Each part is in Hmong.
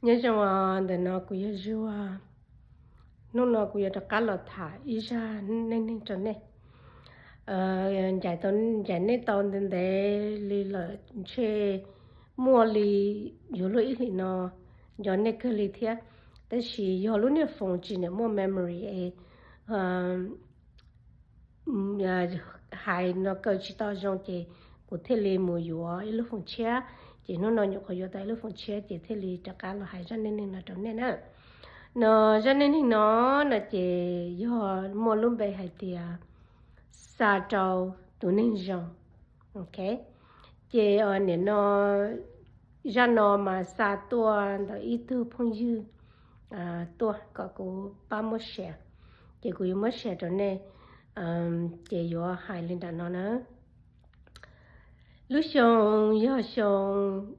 Nyob zoo, ntawm no kuv yog Zuag. Hnub no kuv yuav rov qab los tham ib zaj neej neeg rau nej. Ncaim tau, ncaim nej tau ntev ntev li lawm ntshe muaj li yuav luag ib hlis no nco nej kawg li thiab. Tab sis yog lub niag foos tsis niam muaj memory es hais no kaw tsis tau zoo ces kuv thiaj li mus yuav ib lub foos tshiab. Ces hnub no nyuam qhuav yuav tau ib lub foos tshiab ces thiaj li rov qab los hais zaj neej neeg no rau nej na. No zaj neej neeg no, no ces yog muaj lub npe hais tias xa rau tus neeg zoo. Ok, ces nim no zaj no mas xa tuaj ntawm ib tug phooj ywg tuaj kom kuv pab muab share, ces kuv yuav muab share rau nej. Ces yuav hais li nram no na. Lub xyoo yog xyoo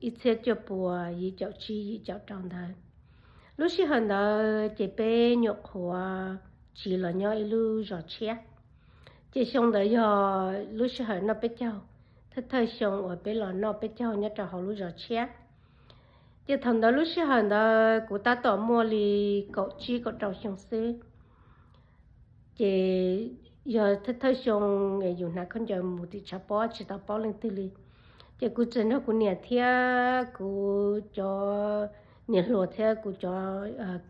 ib txhiab cuaj puas yim caum tsib yim caum rau ntawd. Lub sij hawm ntawd ces peb nyuam qhuav tsiv los nyob ib lub zos tshiab. Ces xyoo ntawd yog lub sij hawm noj peb caug, thawj thawj xyoo uas peb los noj peb caug nyob rau hauv lub zos tshiab. Ces thaum ntawd lub sij hawm ntawd kuv tab tom muaj li kaum tsib kaum rau xyoo xwb. Ces yog thawj thawj xyoo yus hnav khaub ncaws mus tim tshav pob tsis tau paub leej twg li. Ces kuv tseem nrog kuv niam thiab kuv cov niam hluas thiab kuv cov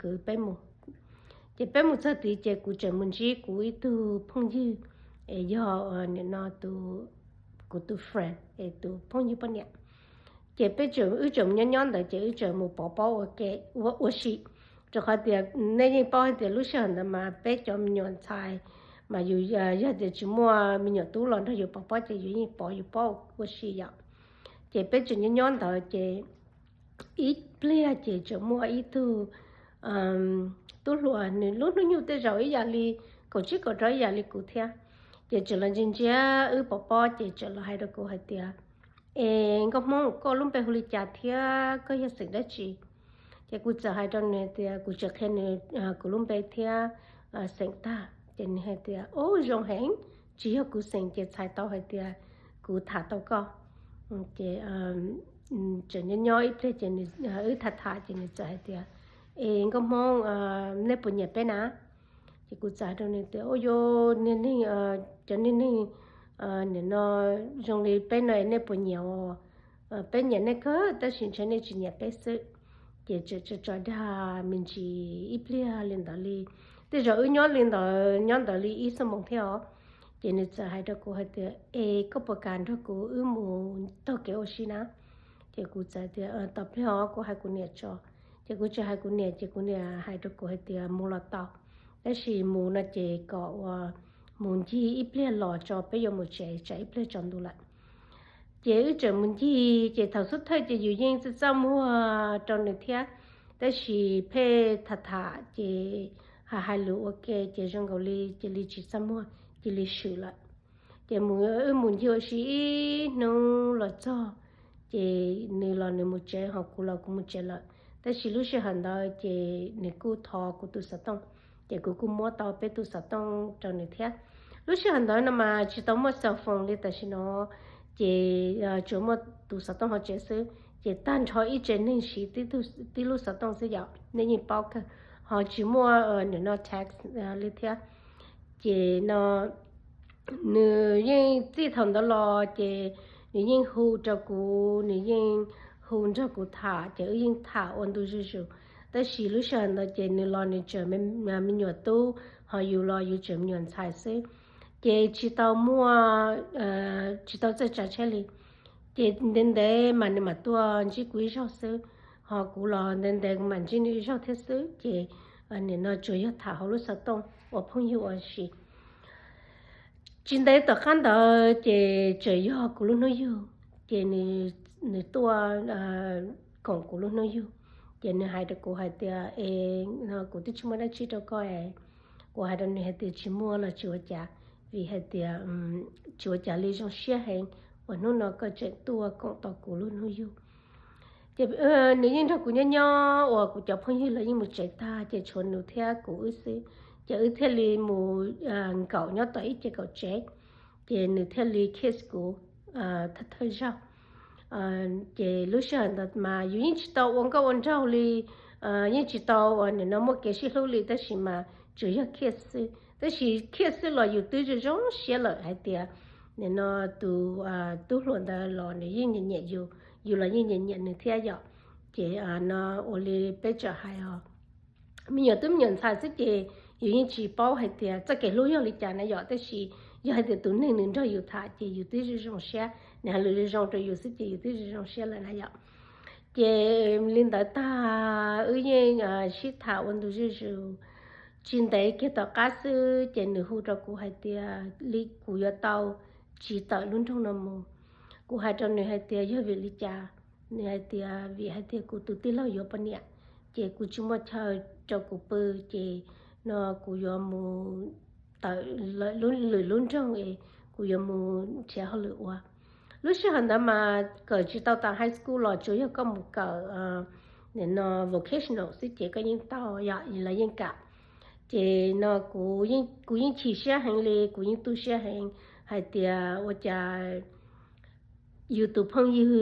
kwv peb mus. Ces peb mus txog tid ces kuv tseem mus ntsib kuv ib tug phooj ywg, es yog nim no kuv tus friend es tus phooj ywg poj niam. Ces peb tseem, wb tseem nyob nyob ntawd ces wb tseem mus pov pob ua ke, ua ua si. Rau qhov tias nej yeej paub hais tias lub sij hawm ntawd mas peb cov me nyuam ntxhais mas yus yog tias tsis muaj me nyuam tub los nrog yus pov pob ces yus yeej pov yus pob ua si yom. Ces peb tseem nyob nyob ntawd ces ib pliag ces tseem muaj ib tug tub hluas, nws lub hnub nyoog tej zaum ib yam li kaum tsib kaum rau ib yam li kuv thiab. Ces tseem los ntsia ntsia wb pov pob ces tseem los hais rau kuv hais tias, Es nkauj Hmoob, koj lub npe hu li cas thiab koj yog xeem dab tsi? Ces kuv txawm hais rau nws tias, kuv tseem qhia nws kuv lub npe thiab xeem tag. Ces nws hais tias, Ub, zoo heev, tsis yog kuv xeem ces txhais tau hais tias kuv tham tau koj. Ces tseem nyob nyob ib pliag ces wb tham tham ces nws txawm hais tias, Es nkauj Hmoob, nej puas nyiam peb na? Ces kuv txawm hais rau nws tias, Ua, yog niag neeg, cov niag neeg nim no zoo li peb no es nej puas nyiam os? Peb nyiam nej kawg tab sis ntshe nej tsis nyiam peb xwb. Ces tseem tso dag me ntsis ib pliag li ntawd li. Tej zaum wb nyob li ntawd, nyob ntawd li ib xuab moos thiab os. Ces nws txawm hais rau kuv hais tias, Es koj puas kam nrog kuv wb mus taug kev ua si na? Ces kuv txawm tias, Tos pliag os, kuv hais kuv niam tso. Ces kuv tseem hais kuv niam ces kuv niam hais rau kuv hais tias, Mus los tau, tab sis mus no ces kom uas mus ncig ib pliag los tso peb yuav mus tsev, tsam ib pliag tsaus ntuj lawm. Ces wb tseem mus ncig ces thaum xub thawj ces yus yeej txaj txaj muag rau nws thiab, tab sis pheej tham tham ces hais hais lus ua ke ces zoo nkaus li cia li tsis txaj muag, cia li swm lawm. Ces mus, wb mus ncig ua si ib hnub los txog, ces nws los nws mus tsev ho kuv los kuv mus tsev lawm. Tab sis lub sij hawm ntawd ces nws kuj thov kuv tus xov tooj, ces kuv kuj muab tau peb tus xov tooj rau nws thiab. Lub sij hawm ntawd no mas tsis tau muaj cell phone li tam sim no, ces tsuas muaj tus xov tooj hauv tsev xwb, ces tag nrho ib tsev neeg siv tib lub xov tooj xwb yom, nej yeej paub kawg. Ho tsis muaj nim no text li thiab. Ces no nws yeej txij thaum ntawd los ces nws yeej hu rau kuv, nws yeej hu nrog kuv tham, ces wb yeej tham ua ntu zuj zus. Tab sis lub sij hawm ntawd ces nws los nws tseem me nyuam tub, ho yus los yus tseem me nyuam ntxhais xwb, ces tsis tau muaj, tsis tau txawj tsav tsheb li. Ces ntev ntev mas nws mam tuaj ntsib kuv ib zaug xwb, ho kuv los ntev ntev kuv mam ntsib nws ib zaug thiab xwb. Ces nim no tsuas yog tham hauv lub xov tooj ua phooj ywg ua si. Tsis ntev tom qab ntawd ces tseem yog kuv lub hnub yug, ces nws tuaj koom kuv lub hnub yug. Ces nws hais rau kuv hais tias, Es kuv twb tsis muaj dab tsi rau koj es. Kuv hais rau nws hais tias, Tsis muaj los tsis ua cas, vim hais tias tsis ua cas li, zoo siab heev uas hnub no koj tseem tuaj koom tau kuv lub hnub yug. Ces nws yeej nrog kuv nyob nyob uas kuv cov phooj ywg los yeej mus tsev tag ces tshuav nws thiab kuv wb xwb. Ces wb thiaj li mus nkaum nyob tom ib ce kaum tsev, ces nws thiaj li kiss kuv thawj thawj zaug. Ces lub sij hawm ntawd mas yus yeej tsis tau ua nkauj ua nraug li, yeej tsis tau uas nim no muaj kev sib hlub li, tab sis mas tsuas yog khiaj xwb. Tab sis khiaj xwb los yus twb zoo zoo siab lawm hais tias nim no tus tub hluas ntawd los nws yeej nyiam nyiam yus, yus los yeej nyiam nyiam nws thiab yom. Ces no ua li peb tsam hais os, me nyuam twb me nyuam ntxhais xwb ces yus yeej tsis paub hais tias txoj kev hlub yog li cas na yom, tab sis yog hais tias tus neeg nws nrog yus tham ces yus twb zoo zoo siab, nws hais lus zoo zoo rau yus xwb ces yus twb zoo zoo siab lawm na yom. Ces li ntawd tag wb yeej sib tham ua ntu zuj zus. Tsis ntev kiag tom qab xwb ces nws hu rau kuv hais tias li kuv yuav tau tsiv tawm lub nroog no mus. Kuv hais rau nws hais tias yog vim li cas? Nws hais tias vim hais tias kuv tus tij laug yuav poj niam, ces kuv tsis muaj chaw rau kuv pw, ces no kuv yuav mus tawm lwm lub nroog es kuv yuav mus nrhiav hauj lwm ua. Lub sij hawm ntawd mas kawm tsis tau tas high school los tsuas yog koj mus kawm nim no vocational xwb ces koj yeej tau yom, lawv yeej kam. Ces no kuv yeej chim siab heev li, kuv yeej tu siab heev hais tias ua cas yus tus phooj ywg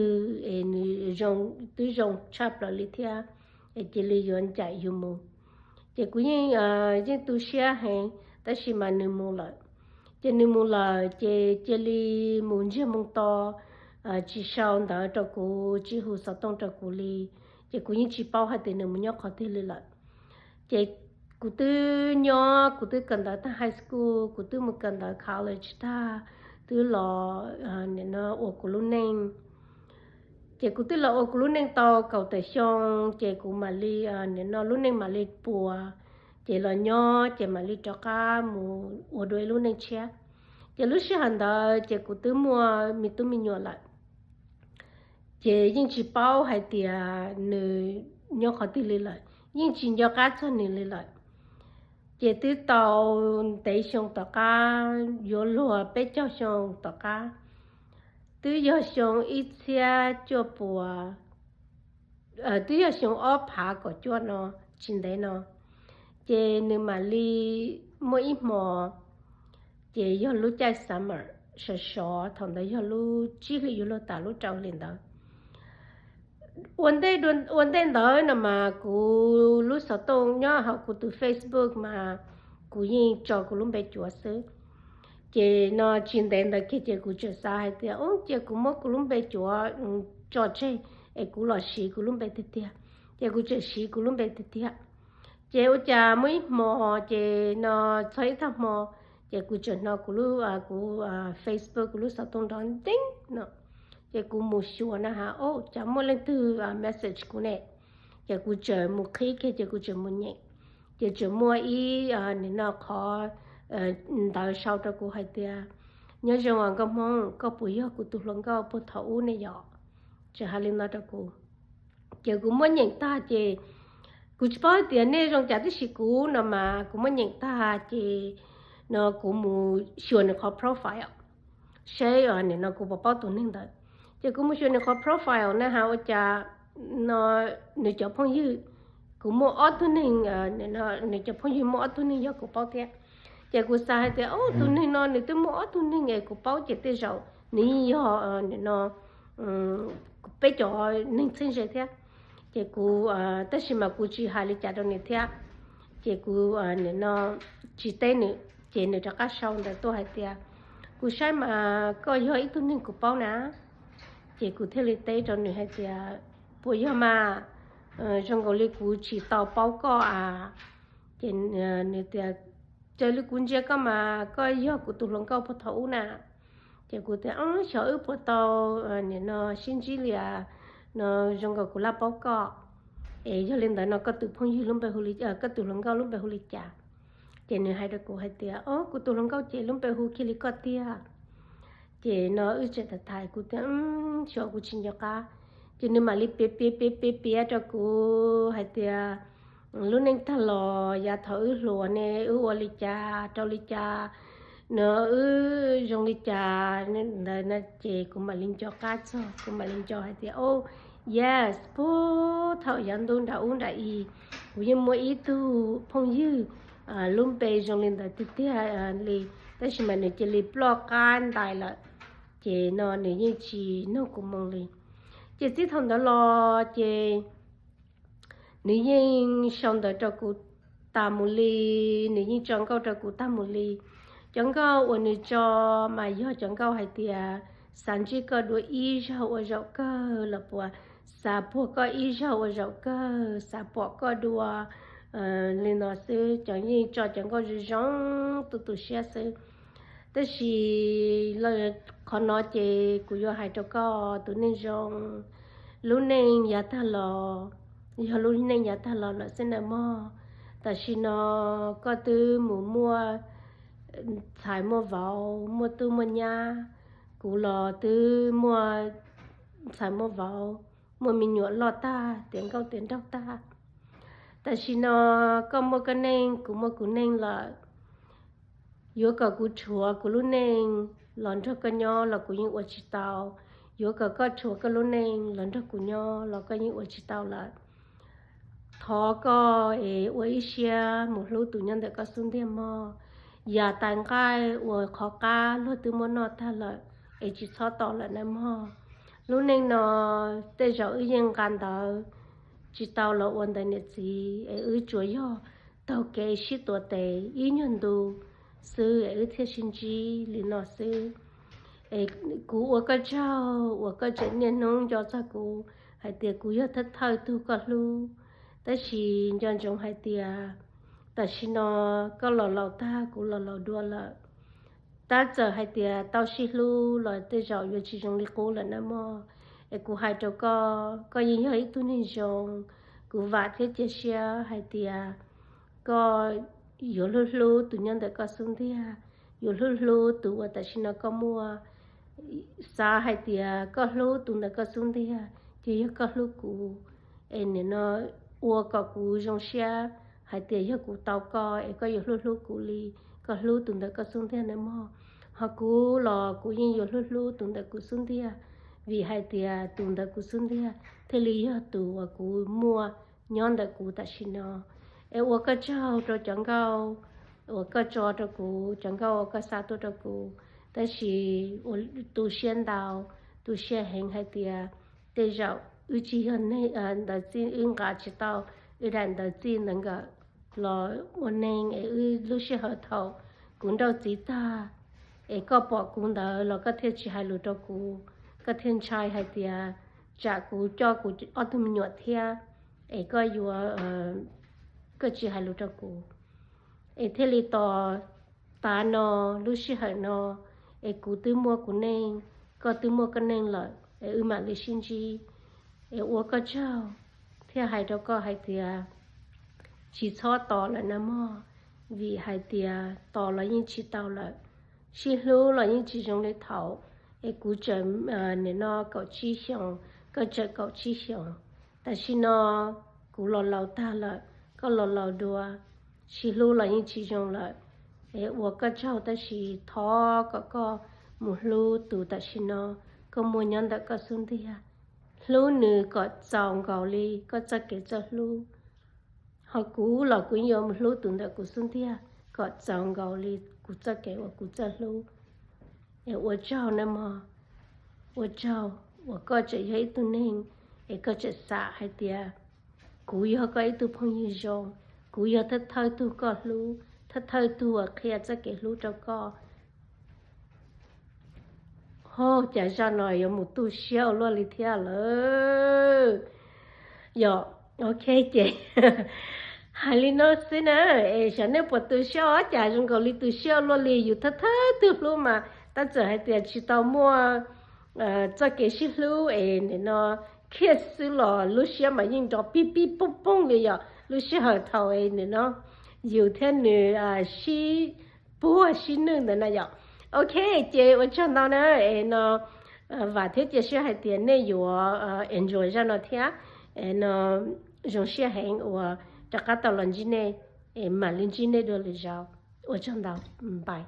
es nws zoo, twb zoo tshaj plaws li thiab, es cia li yuav ncaim yus mus. Ces kuv yeej, yeej tu siab heev, tab sis mas nws mus lawm. Ces nws mus lawm ces cia li mus ntsiag moo to, tsis sau ntawv rau kuv, tsis hu xov tooj rau kuv li. Ces kuv yeej tsis paub hais tias nws mus nyob qhov twg li lawm. Ces kuv twb nyob, kuv twb kawm ntawv tag high school, kuv twb mus kawm ntawv college tag, twb los nim no ua kuv lub neej. Ces kuv twb los ua kuv lub neej tau kaum tawm xyoo, ces kuv mam li, nim no lub neej mam li puas, ces los nyob ces mam li rov qab mus ua dua ib lub neej tshiab. Ces lub sij hawm ntawd ces kuv twb muaj me tub me nyuam lawm. Ces yeej tsis paub hais tias nws nyob qhov twg li lawm, yeej tsis nco qab txog nws li lawm. Ces twb tau ntev xyoo tom qab, yuav luag peb caug xyoo tom qab, twb yog xyoo ib txhiab cuaj puas, twb yog xyoo ob phav kaum cuaj no, tsis ntev no, ces nws mam li muaj ib hmo, ces yog lub caij summer sov sov, thaum ntawd yog lub tsib hlis yuav luag tas lub rau hlis ntawd. Ua ntej ntawd no mas kuv lub xov tooj nyob hauv kuv tus Facebook mas kuv yeej tso kuv lub npe cuav xwb. Ces no tsis ntev ntawd kiag ces kuv tseem xav hais tias, cia kuv muab kuv lub npe cuav tso tseg es kuv los siv kuv lub npe tiag tiag. Ces kuv tseem siv kuv lub npe tiag tiag. Ces ua cas muaj ib hmo, ces no txog ib tag hmo, ces kuv tseem hnov kuv lub, kuv Facebook kuv lub xov tooj nrov nteeb no. Ces kuv mus xyuas na has, o, cas muaj leej twg message kuv ne. Ces kuv tseem mus qhib kiag, ces kuv tseem mus nyeem. Ces tseem muaj ib, nim no qhov ntawd sau rau kuv hais tias, nyob zoo os nkauj Hmoob, koj puas yog kuv tus hluas nkauj puag thaum ub ne yom? Tseem hais li no rau kuv. Ces kuv muab nyeem tag ces kuv tsis paub hais tias nej zoo cas, tab sis kuv no mas kuv muab nyeem tag ces no kuv mus xyuas nws qhov profile seb nim no kuv puas paub tus neeg ntawd. Ces kuv mus xyuas nws qhov profile na has, ua cas no nws cov phooj ywg, kuv muaj ob tug neeg, nws cov phooj ywg muaj ob tug neeg yog kuv paub thiab. Ces kuv xav hais tias, o, tus neeg no nws twb muaj ob tug neeg es kuv paub, ces tej zaum nws yeej yog nim no peb cov neeg txheeb ze thiab. Ces kuv, tab sis mas kuv tsis hais li cas rau nws thiab. Ces kuv nim no tsis teb nws, ces nws rov qab sau ntawv tuaj hais tias, kuv saib mas koj yog ib tug neeg kuv paub na. Ces kuv thiaj li teb rau nws hais tias, puas yog mas? Zoo nkaus li kuv tsis tau paub koj a. Ces nws tias, raws li kuv ntsia koj mas koj yog kuv tus hluas nkauj puag thaum ub na. Ces kuv tias, xyov wb puas tau nim no sib ntsib li as, no zoo nkaus kuv laj paub koj. Es yog li ntawd no koj tus phooj ywg lub npe hu li, koj tus hluas nkauj lub npe hu li cas? Ces nws hais rau kuv hais tias, o, kuv tus hluas nkauj ces lub npe hu kiag li koj tiag. Ces no wb tseem tham tham, kuv tias, xyov kuv tsis nco qab. Ces nws mam li piav piav piav piav piav rau kuv hais tias, lub neej tag los yav thaum wb hluas ne wb ua li cas rau li cas, no wb zoo li cas ntawd na. Ces kuv mam li nco qab txog, kuv mam li nco hais tias, o, yes, puag thaum yav ntuj nram ub nram i, kuv yeej muaj ib tug phooj ywg lub npe zoo li ntawd tiag tiag li, tab sis mas nws cia li ploj qab ntais lawm. Ces no nws yeej tsis nug kuv moo li. Ces txij thaum ntawd los ces nws yeej sau ntawv rau kuv tas mus li, nws yeej tso nkauj rau kuv tas mus li. Cov nkauj uas nws tso mas yog cov nkauj hais tias xav ntsib koj dua ib zaug ua zaum kawg los puas xav puag koj ib zaug ua zaum kawg, xav pom koj dua li no xwb. Cov yeej tso cov nkauj zoo zoo tu tu siab xwb. Tab sis qhov no ces kuv yuav hais rau koj tus neeg zoo, lub neej yav tag los yog lub neej yav tag los lawm xwb na mog. Tam sim no koj twb mus muaj txhais muaj vauv, muaj tub muaj nyab, kuv los twb muaj txhais muaj vauv, muaj me nyuam loj tag, tiav nkauj tiav nraug tag. Tam sim no koj muaj koj neej, kuv muaj kuv neej lawm. Yuav kom kuv rhuav kuv lub neej los nrog koj nyob los kuv yeej ua tsis tau. Yuav kom koj rhuav koj lub neej los nrog kuv nyob los koj yeej ua tsis tau lawm. Thov koj es ua ib siab mus hlub tus nyob ntawm koj xub ntiag mog. Yam tais nqaij uas qhov qab luag twb muab noj tag lawm es tsis txhob tos lawm na mog. Lub neej no tej zaum wb yeej nqa ntawv tsis tau los ua ntawv niam txiv es wb tsuas yog taug kev sib tuav tes ib nyuag ntu xwb es wb thiaj sib ntsib li no xwb. Es kuv ua koj tsaug uas koj tseem niaj hnub nco txog kuv hais tias kuv yog thawj thawj tug koj hlub. Tab sis nco ntsoov hais tias tam sim no koj los laus tag, kuv los laus dua lawm. Tab txawm hais tias tau sib hlub los tej zaum yuav tsis zoo li qub lawm na mog. Es kuv hais rau koj, koj yeej yog ib tug neeg zoo. Kuv vam thiab cia siab hais tias koj yuav hlub hlub tus nyob ntawm koj xub ntiag, yuav hlub hlub tus uas tam sim no koj muaj. Xav hais tias koj hlub tus ntawm koj xub ntiag ces yog koj hlub kuv. Es nim no ua kom kuv zoo siab hais tias yog kuv tau koj es koj yuav hlub hlub kuv li koj hlub tus ntawm koj xub ntiag na mog. Ho kuv los kuv yeej yuav hlub hlub tus ntawm kuv xub ntiag, vim hais tias tus ntawm kuv xub ntiag thiaj li yog tus uas kuv muaj nyob ntawm kuv tam sim no. Es ua koj tsaug rau cov nkauj uas koj tso rau kuv, cov nkauj uas koj xa tuaj rau kuv. Tab sis ua tu siab ntau, tu siab heev hais tias tej zaum wb tsis yog ntawv txij, wb nqa tsis tau wb daim ntawv txij ntawd nkawm los ua neeg es wb lub sij hawm thaum kuv nrauj txiv tag es koj pom kuv ntawd los koj thiaj tsis hais lus rau kuv, koj thiaj ntshai hais tias tsam kuv coj kuv ob tug me nyuam thiab es koj yuav, koj tsis hais lus rau kuv. Es thiaj li tos tav no, lub sij hawm no, es kuv twb muaj kuv neej, koj twb muaj koj neej lawm es wb mam li sib ntsib. Es ua koj tsaug thiaj hais rau koj hais tias tsis txhob tos lawm na mog, vim hais tias tos los yeej tsis tau lawm, sib hlub los yeej tsis zoo li thaum. Es kuv tseem, nim no kaum tsib xyoos, koj tseem kaum tsib xyoos. Tam sim no kuv los laus tag lawm, koj los laus dua, sib hlub los yeej tsis zoo lawm. Es ua koj tsaug tab sis thov kom koj mus hlub tus tam sim no koj muaj nyob ntawm koj xub ntiag. Hlub nws kom txaus nkaus li koj txoj kev txawj hlub. Ho kuv los kuv yuav mus hlub tus ntawm kuv xub ntiag kom txaus nkaus li kuv txoj kev uas kuv txawj hlub. Es ua tsaug na mog, ua tsaug uas koj tseem yog ib tug neeg, es koj tseem xam hais tias kuv yog koj ib tug phooj ywg zoo, kuv yog thawj thawj tug koj hlub, thawj thawj tug uas qhia txoj kev hlub rau koj. Ho cas zaj no yuav mus tu siab ua luaj li thiab lawm. Yog, ok, ces hais li no xwb na, es xyov nej puas tu siab, ua cas zoo nkaus li tu siab ua luaj li. Yus thawj thawj tug hlub mas tab txawm hais tias tsis tau muaj txoj kev sib hlub es nim no khiaj xwb los lub siab mas yeej nrov pib pib pooj pooj li yom. Lub sij hawm thaum es nim no yus thiab nws sib puag sib nwj ntawd na yom. Ok, ces ua tsaug ntau na, es no vam thiab cia siab hais tias nej yuav enjoy zaj no thiab. Es no zoo siab heev uas rov qab tau los ntsib nej, es mam li ntsib nej dua lwm zaus. Ua tsaug ntau, bye.